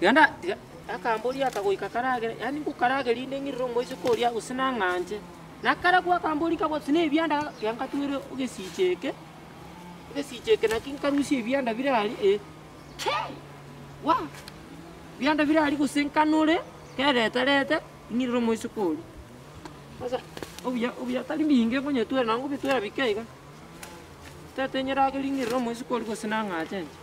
Tiga nda tiga akambori aka goika karagere yaani ngokarageria rinde ng'irire omoiseke oria gose nang'anche, nakarabwo akambori kabwate na ebianda tiga nkatwere egesicha eke, egesicha eke naki nkarusia ebianda bire aria eh, kei! Waa! Ebianda bire aria gose nkanore, kerete rete, ng'irire omoiseke oria. Sasa obuya obuya tari mbinge nkonyetwera nabo nkobitwera bike iga, tete nyeragerie ng'irire omoiseke oria gose nang'ache inche.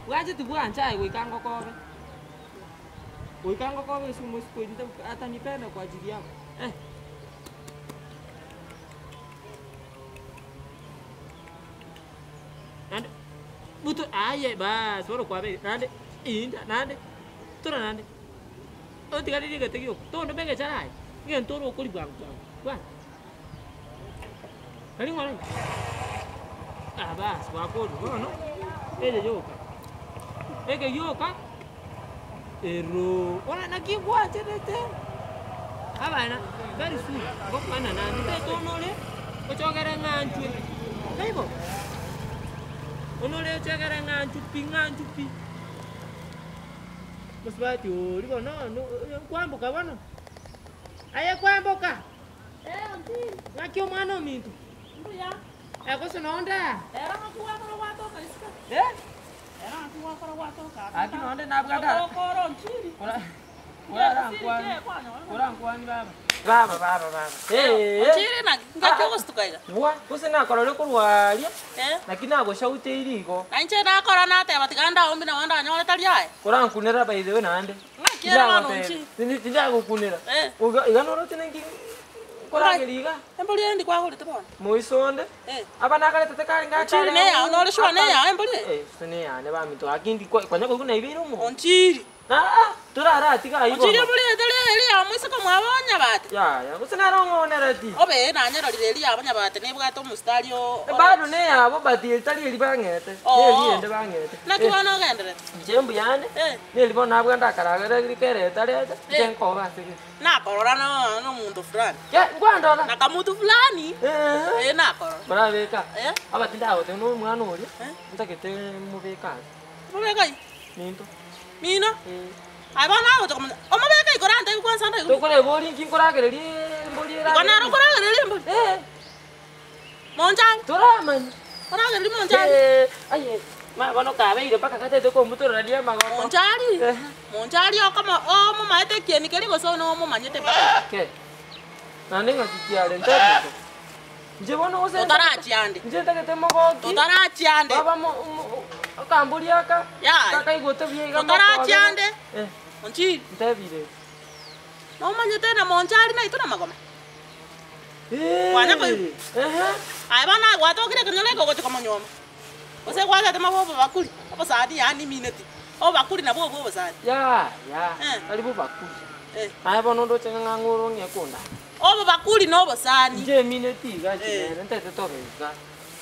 Bwancheti bwancha aye goika ngokobe, goika ngokobe ase omosiko oyio atanipenda kwa ajili yako eh. Naende buto aye baas bono kwabeire naende inda naende tora naende, otigarerie egete gioka tondoma egechara aye, egento ore okori bwango bwango bwana. Tari ng'ora inche? Ah baas gwakorire bono, eye yoka, eke gioka eroo, bono naki gwancherete abana very soon ngokwana naende tete onore ochogere ng'a nchwe, taibo? Onore ochogere ng'a nchwe pi ng'a nchwe pi, mosubati oria bono no kwamboka bono, aye kwamboka. Ng'aki omwana ominto? Eh, gose nonde aa? Eh? Gaki nonde nabwate ara- Kora- korankwane korankwane baba. Baba baba baba. Eh. Onchiri naki ngaki ogostuka iga? Bwa, gose nakorore korwa aria, Eh. naki nagoshauteirie igo. Na inche nakora nateba tiga ndaombi nabo ndanyore tari aye. Korankunera by the way naende. Ng'aki ere bono onchiri? Tindagokunera. Eh. Iga iga noroche ninki nkorageria iga. Embori eye ndi kwagorete bono? Moiso onde, Eh. aba nakaretete kare ngakare Onchiri neyao nore sure neyao embori eye? Eh, gose neyane baminto gaki ndi konya koigwa naibeire omonto. Onchiri. Aa, toraratiga aywo Onchiri bono. embori eye tari eri ya moiseke omwabo o Nyabate? Yaya, gose nere ong'onereti. Obe nanyerorire eri yabo Nyabate nebwate omositari o Bado neyabo but eri tari eri bang'ete, Oo. neri ende bang'ete. Naki Eh, bono ogenderete? Inche mbuyande, Eh. neri bono nabwate ndakaragera kereta reta, inche Eh. nkoba ase gete. Nakorora no nomonto fulani. Ke, nkwandora? Na kamotu fulani. Eeh. Eh nakorora. Morabeka? Eh. Aba tindagoteba na omwana oria, Eh. ntagete mobeke ase. Mobeke ai? Minto. Mino? Eh. Aye bono agocha komanya, omobeke ai korantebie kwanza ndaigwe. Tokorebori nki nkoragereria embori Igo nere eragererie. okoragereria embori? Eh. Monchari? Toramanya. Oragereria monchari? Eh, aye, ma bono kabeire mpaka gatete komutororania amagoko. Monchari? Eh. Monchari okomo omomaete ekieni keria gose nomomaete mpaka? Ke. Naende ng'aki kiare ntebi igo. Inche bono gose Totarachia ande. Inche ntagete mogoki. Totarachia ande. Baba mo mo akambori aka. Yaya. Kakaigwete buya iga Totarachia ande. Eh. Onchiri. Ntebire. Nomanyete na monchari naitwe namagoma. Eh. Kwanya koigwa. Ehe. Aye bono aye gwatokire ekenyoro eke ogochia komonyuoma, gose gwachete mabe obobakuri, obosani yaani imineti, obobakuri nabwo obwo obosani. Yaya. Eh. Tari bobakuri. Eh. Aye bono ndoche ng'a ng'a ng'ore ong'e konda. Obobakuri na obosani. Inche emineti iga Eh. chinene ntagete tobe iga.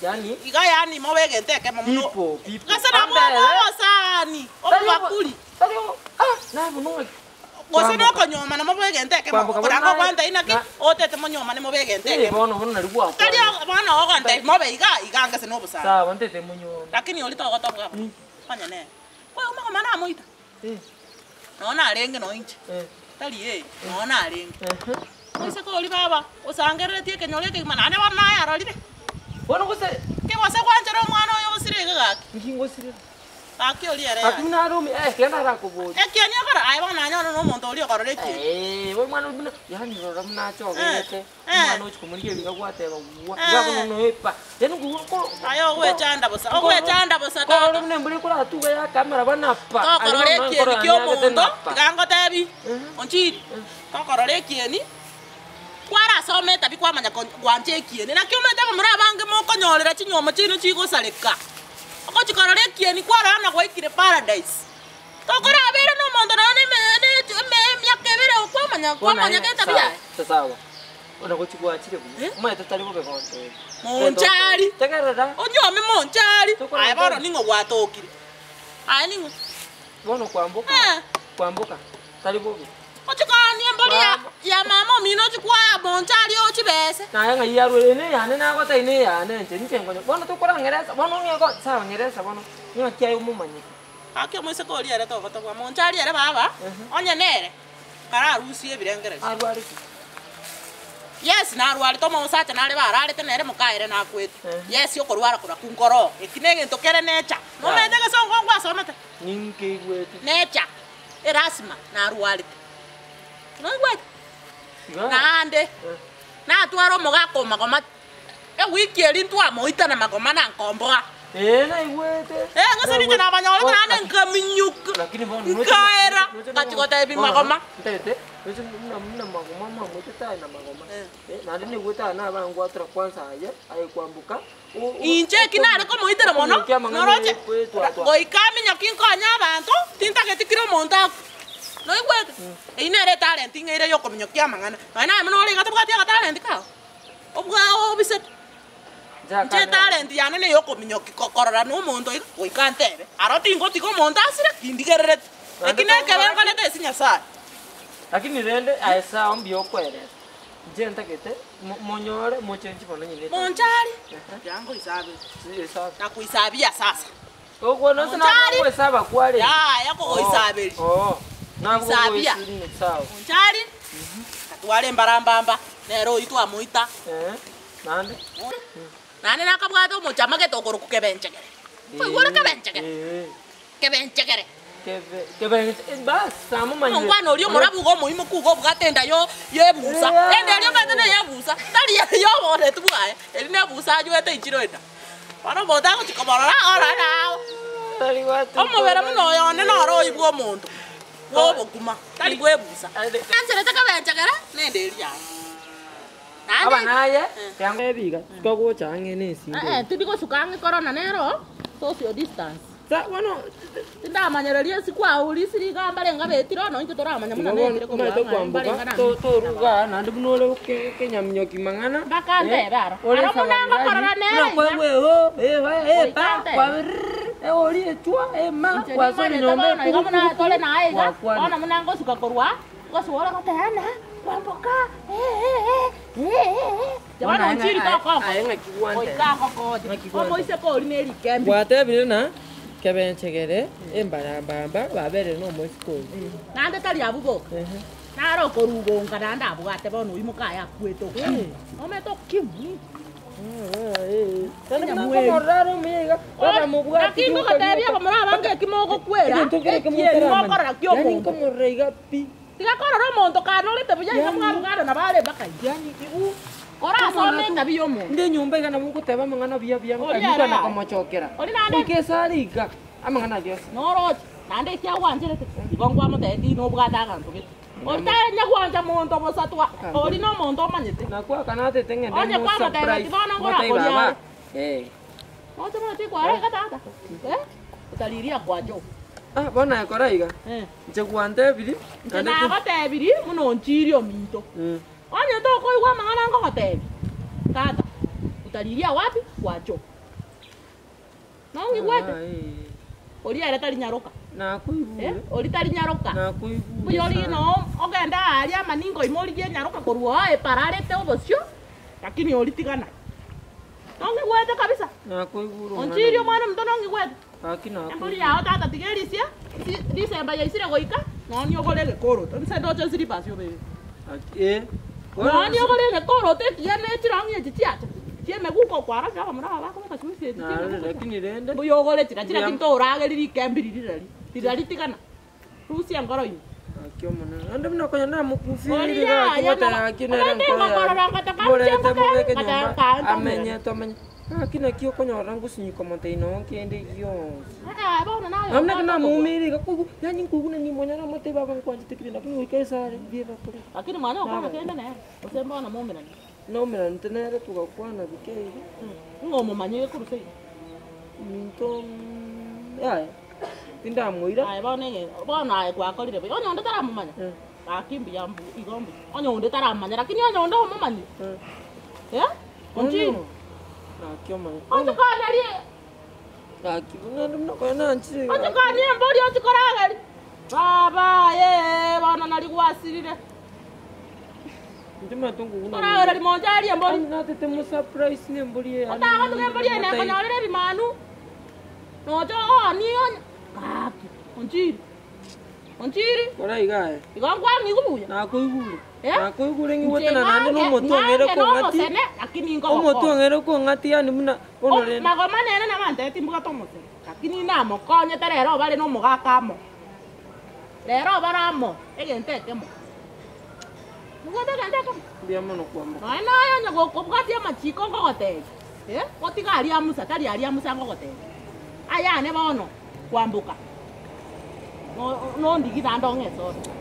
Yaani. Iga yaani mobe egento ekemo mono. People, people. Gose nabwo Ambere. obwo obosani, obobakuri. Tari o ah naye bono ng'aki. Gose nokonyuomana mobe egento ekemo, Kwamboka bono koranga naye- ogontebia naki, na- otete monyuomane mobe egento Eh, ekemo. bono bono nari gwakwana. Tari o- bono ogontebia mobe iga, iga ngese na obosani. Sawa ntete monyuome. Lakini oria togotobua Mm. onye nere. Koigwa omogoma namoita, Eh, nonye narenge nonye inche, eh, tari eh, nonye narenge. ehe. Moiseke oria baba, osangereretie ekenyoro ekegima naende bono naye arorire. Bono gose Ki gose gwanchera omwana oyo osire iga gaki? nki ngosirera? Gaki oria ere yaya. Lakini nare omi eh kende arakoboria. Ekieni okora aye bono nanyore na omonto oria okorora ekieni. Eh, omwana buna yaani rora buna achogerete, Eh. omwana ochia komorigia ebiga gwateba gwa, Eh. iga bono noepa. Yaani nko ko Aye ogwechanda bosa, ogwechanda bosa Korora tata. buna embura ekoratuga yaka amaraba napa. Tokorora Aria bono ekieni nkorora kia niagete omonto, napa. tiga ngotebi, Mhm. Onchiri, tokorora ekieni, kwarasoma etabi kwamanya ko gwancha ekieni. Naki omanyete abamura abange mokonyorera chinywomo chiaino chigosareka. Ogochi korora ekieni kwarora ng'a gwaikire paradise. Tokorabere na omonto nonya na eme eme emiaka ebere kwamanya Bono kwamanya aye getabi sawa, yaye. sawa. Bono gochi gwachire buya. Eh? Omanyete tari bobe gontebia. Monchari. Tegerera. Onyuome monchari. Tokora Aye bono nde. ning'o gwatokire? Aye ning'o? Bono kwamboka. Eh. Kwamboka. Tari bobe. Ochie koonia embori ya ya mama omino ochie kwaya monchari ochibese. Naye ng'ai yarure ene eyane nagotebia ne eyane inche ninche nkonya bono tokorang'eresa bono ong'e go sawa ng'eresa bono ng'aki aye omomanyete. Gaki omoiseke oria ere togotobua monchari ere baba, onye nere kararusie ebirengererio. Arwarete. Yes narwarete omosacha nare bararete nere mokaere nakwete. Eh. Yes okorwara korwa kunkoro eki negento kere nature. Nomanyete egesongo ngwasomete? Ninkeigwete. Nature. Erasima narwarete. Noigwete? Iga. Naende Eh. natwara omogaka o magoma ewiki eria ntwamoita na magoma na nkomboa. Ee naigwete. Eh, gose ninche nabanyorete naende nkaminyuka, Lakini bono nkaera, ngachia gotebia magoma. Ntagete roche buna buna magoma mwamoitete aye na magoma. Eh. Eh, naende naigwete aye nabangwatera kwanza aye, aye kwamboka. Inche eki nare komoitera mono, noroche, goika aminyoki nkonye abanto, tintageti kera omonto akwe. Noigwete? Eyio nere etalent ing'eire ya okominyokia amang'ana. Nonya naye buna ore iga tobwati agatalent kao, obwa obisete. Inche etalent yane neya okominyoki ko korora na omonto iga, goika ntebe, aro tingotiga omonto asire, tindigerereti. Eki nekebe nkorete ase Nyasaye. Lakini rende aye sawa mbuya okweresa. Inche ntagete monyore mochenchi bono nyine etabi. Monchari, tiga ngoisabere. Esabe. Nakoisabia sasa. Okwo nonse Monchari. nagogoesaba kware. Yaya kogoisaberia. Oo. Isabia. Nagogoesini sawa. Monchari, katware embarambamba, nere oyio twamoita. Eh, naende. Naende nakabwate omochama gete okorokwa kebenchegere. Koigwere kebenchegere? Eh. Kebenchegere. Kebe kebe bas namomanyire. Omongwana oria omorabu iga omoimoku iga obwate enda yo yebusa. Enda eria omanyete ne yebusa, tari eyoboretu bwaye, eri nebusa anywete inchire enda. Bono omonto agochia komorora orore nao. Omobere buna oyo one noro oyio bwa omonto, bwa obokima, tari bwa ebusa. Ancherete kebenchegere, nenda eria yaye. Aba Naende naye ebiga tukagocha ang'e ne esinde. Eh, tindi gosuka ang'e korona nero, social distance. Sa bono Tindamanyereria ase kwaurisirie iga mbarenga betire ono intwe toramanya buna netire korwa omanyete ng'a kwamboka mbarenga na toruga naende buna ore kenyaminyokio mang'ana Mpaka ntebe aro. ore Aro buna ngokorora nere buna iga. kwaigwa oo ewa Goika epa ntebe. kwa rrrr ori echwa ema Inche kwasora nimanyete nyomba bono iga buna tore naye iga, Gwakwana. bono buna ngosuka korwa ngosuka goteba ng'a kwamboka eh eh eh Bono bono aye nchiri ng'a- tokongo aye ng'aki gwantebia. goika ngokonye Ng'aki gwantebia. omoiseke oria ne rikembe. Gwatebire na kebenchegere embarambamba baberire nomoiseke oyio. Naende tari abwo boka, nare okorugonka naende abwate bono oyio mokaye akwete okimwa. Omanyete okimwa? Naki ngogotebia abamura abange eki mogokwera, ekieni mokorora kia omonto. Tiga korora omonto kanorete buya iga mwarugana nabo are mpaka inwe. Korasome etabi ya omonto. Inde nyomba iga nabo ogoteba amang'ana buya buya Oria nkaigwa ere na aye. komochokera. Oria naende- Goika esare iga amang'ana ayio ase. Noroche, naende eki agwancherete, igo nkwamotebetie nobwate aganto gete. Otanya gwancha monto bosa twa, ori nomonto omanyete. Nakwaka natete ng'ende Onye mo kwamotebeti surprise. bono Ngotebi ngorakoria baba. are. Eh. Oche bono tikwara iga tata, eh, otariria kwacha oo. Ah, bono aye kora iga. Eh. Inche gwantebiri. Inche nagotebirie buna onchirie ominto. Onye tokoigwa amang'ana nkogotebia, tata, utariria wapi? Kwacha oo. Nong'igwete? Oria ere tari nyaroka. Nakoigure. Eh, oria tari nyaroka. Nakoigure Mbuya oria sana. noo ogende aaria amaningo ime origie nyaroka korwa oo epararete obosio, lakini oria tiga naye. Nong'igwete kabisa. Nakoigure omwana Onchirie oyo. omwana ominto nong'igwete. Gaki Embori nakoigure. yao tata tiga erisia, si December yaisire goika, nonya ogore egekoroto. Inse ndoche slippers obeke. Gaki eh. Nonya ogore egekoroto ekiya ne chirong'i echi chiacha, chia. chiemeguko kwarorire abamura aba bakobeka switi eti Narorire, chiemeguko. lakini rende Mbuya ogore chira chira Mbuya. kinto orageriri rikembi riria rirari rirari tigana rusia enkoro ime. Gaki omonene naende buna konya namokufirire Oria gaki aye goteba nabo gaki nere naende nkoro ngokorora yane ngotaka morete nche mobeke ngotaka nyomba nkae amenye ntomerane. tomenye gaki naki okonyora ngosinyika omonto oino kende gionsi. Ee bono naye Nonye naki obwate okobua. namoumeire iga koigwa yaani nkoigwa nani monyene amotebie baba nkwanchete kire lakini goika esare mbieba kore. Lakini mwana okwana Nabere. kende nere gose mbono moumerane. Naumeranete nere togakwana bike iga. Ng'a omomanye korwa seino. Ominto yaya tindamoira. Aye bono ege bono aye gwakorire buya, onye onde taramomanya, gaki mbuya mbu igo mbuya, onye onde taramomanya lakini onye onde omomanyire, eh, onchiri. Gaki omanye. Onche konya rie. Gaki buna ande buna konya nanchire Onche gaki. konya embori onche korageria. Baba aye bono nari gwasirire. Inche omanyete nkoguna Koragereria monche arie embori. Yaani natete mo surprise ne embori eye yaani Otagotuga embori eye motai. nekonyorera ebimanu, nocha oonie onye gaki onchiri, onchiri. Kora iga aye. Igo nkwang'igwe buya. Nakoigure. Eh? Nakoigure Inche ng'igwete na naende ng'ange, na omotwe ong'ere ng'ange kong'ati. nomosene lakini Omotwe nkogokonya. ong'ere kong'ati yaani buna bono O rende. magoma nere nabantebeti mbwate omosene, lakini namokonyete rero bare na omogaka amo. Rero bare amo egento ekemo. Nobwate egento ekemo? Mbuya mono kwamboka. Nonya naye onye gokobwatia amachiko nkogotebia, eh, otige aria Musa, tari aria Musa nkogotebia. Ayane bono kwamboka, no- nondigi naende ong'e esoda.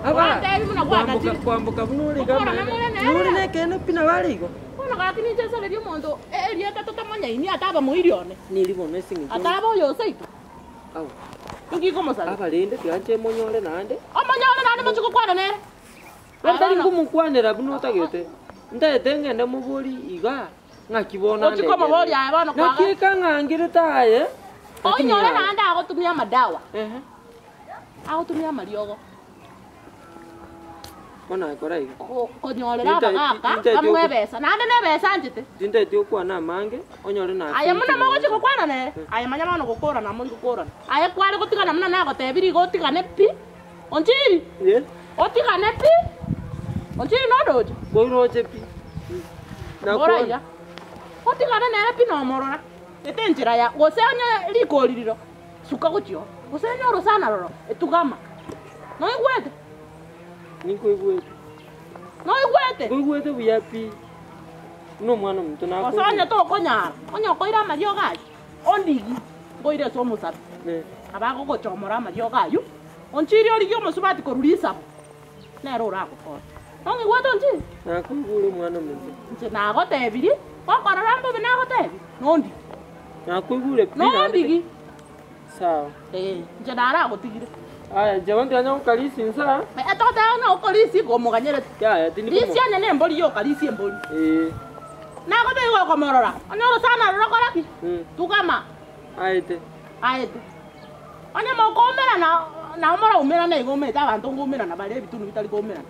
Aba, Gwantebi buna kwamboka gwanachire. kwamboka buna ore iga Okora amaene. namore nere. Nore nekeene pi nabo are igo. Bono gaki ninche nsarerie omonto erieta totamonyaini ataba moiri one, Neri bono ase eng'encho ataba oyo oseito. Au. Inki ikomosaria? Abarende tiga nche monyore naende. Omonyore naende mochie gokwana nere. Bono tari nkomokwanera buna otagete, ntagete ngende moborie iga, ng'aki bono Ochie komoboria aye bono Naki kwaga. ekang'angerete aye, lakini Onyore yaya. naende agotumia amadawa, Ehe. agotumia amariogo. Bono aye kora iga. Ko- konyorera Tinta- abagaka tintaeti bamoe oko- ebesa, naende na ebesa anchete. Tintaeti okwana amange, onyore Aye nasenchire buna mogochia naende. gokwana nere, aye manya bono gokorana mori gokorana. Aye kware gotigana buna nagotebirie igo otigane pi, onchiri, Ye. otigane pi, onchiri nodoche. Koiroche pi. Bora Nakwana. iga, otigane nere pi nomorora, ete enchera ya gose onye rikori riro, suka gochia oo, gose onye orosana roro, etugama. Noigwete? Ninkoigwete. Noigwete? Nkoigwete buya pi, buna omwana omonto Gose nakoigwete. onye tokonyara, onye okoira amariogo ayio, ondigi, nkoire ase omosabi, Eh. abagogochomora amariogo ayio, onchirie origie omosubati korwa risabo, nere oragokonye. Nong'igwete onchirie? Nakoigure omwana omonto. Inche nagotebirie, gokorora mbobe nagotebirie, nondigi. Nakoigure pi naende. Nondigi. Sawa. Ee, inche naragotigire. Aya, inche bono tiganya gokarisia inse aa. Etoteba ng'a okorisia igo omoganyerete. Yaya, tindi komo. Risia onye nembori yoka, risia embori. Ee. Nagotebia igo okomorora, onye orosana roro kora ki? Mm. Tugama. Aete. Aete. Onye mokoumerana, nabo moraumerane igo omanyete abanto nkoumerana bare ebitunu bitari koumerana.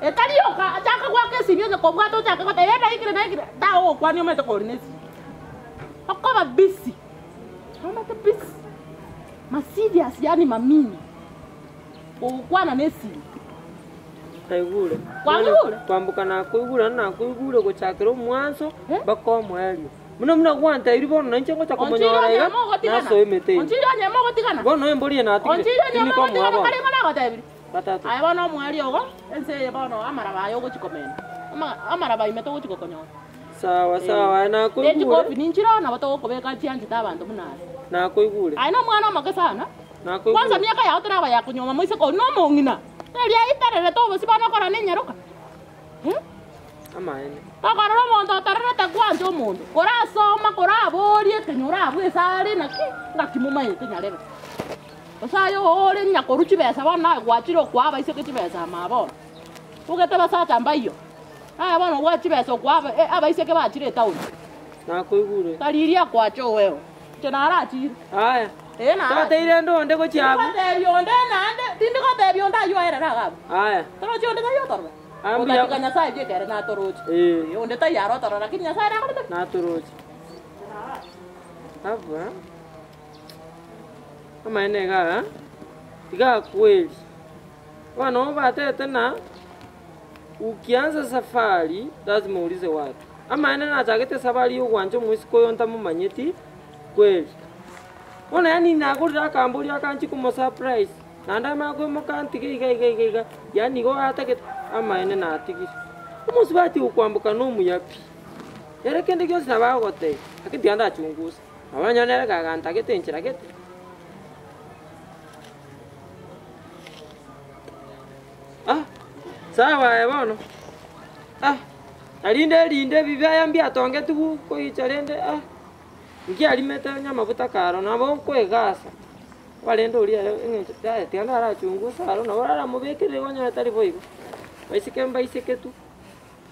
Etari yoka, chaka goaka esimi onye kobwate ochake goteba ee naikire naikire, tagogokwania omanyete kori nesimi. Okoba busy. Omanyete busy. Ma serious yaani mamini. Ogokwana nesimi. Naigure. Kwaigure? Kwamboka nakoigure naende nakoigure gochakera omwanso Eh? mpaka omoerio. Buna buna gwantebirie bono nainche ngocha Onchiri komonyora iga, onyemo ogotigana. nasoe emete ime. Onchiri onyemo ogotigana. Bono embori eye natigire, Onchiri onyemo tindi komoa ogotigana bono. kare igo nagotebirie. Gatato. Aye bono omoerio ogo, ense eye bono amaraba aya ogochi komena. Ama amaraba ime togochi gokonyora. Sawa sawa, aye Ne nakoigure. chikofi ninchire oo nabo togokobeka chianchete abanto buna ase. Nakoigure. Aye nomwana omoke sana. Nakoigure. Kwanza miaka yao teraba ya konyuoma moiseke oria nomong'ina. Eria aitererete obosie bono okora nenyaroka. Eh? Amaene. Tokorora omonto otarerete gwancha omonto, korasoma, koraborie kenya orabue ase are naki, ngaki momaete nyarebe. Gose aye ore nyakorwa chibesa bono naye gwachire okoa abaiseke chibesa ama bono. Ogete basacha mbaiyo. Naye bono obwate chibesa okoa aba abaiseke bachire etaoni. Nakoigure. Tari riria kwacha oweo. Inche narachire. Aya. Ee narachire. Toteire ende onde gochia abwo. Tindi gotebia onde naende, tindi gotebia onde aywo aerere iga abwo. Aya. Torochi onde taiyo otorora. Aya mbuya. Otatiga Nyasaye bweka ere natoroche. Ee. Ee onde taiyo arotorora lakini Nyasaye nakorete ki? Natoroche. Abwo. Amaene igaa, iga kweli. Bono obatete na. Ukianza safari lazima uulize watu. Amaene nachagete esabari yogwancha omoiseke oyo ntamomanyeti kweli. Bono yaani nagorire akambori akanchi komo surprise, naende amanye koimoka antige iga iga iga iga, yaani igo atagete amaene natigire. Omosubati okwamboka na omuya pi, ere kende gionsi nabo agogotebia, lakini tiga ndachungusa, nabo onye nere gagantagete enchera gete. Ah, sawa aye bono, ah, narinde erinde ebibe aya mbiatongetigwe koicha rende ah, nkiarimete onye amafuta karo nabo nkoegasa, kwarende oria ere eng'encho yaya tiga narachungusa aro nabo oramobekerere onye tari boigo, baiseke mbaiseke tu.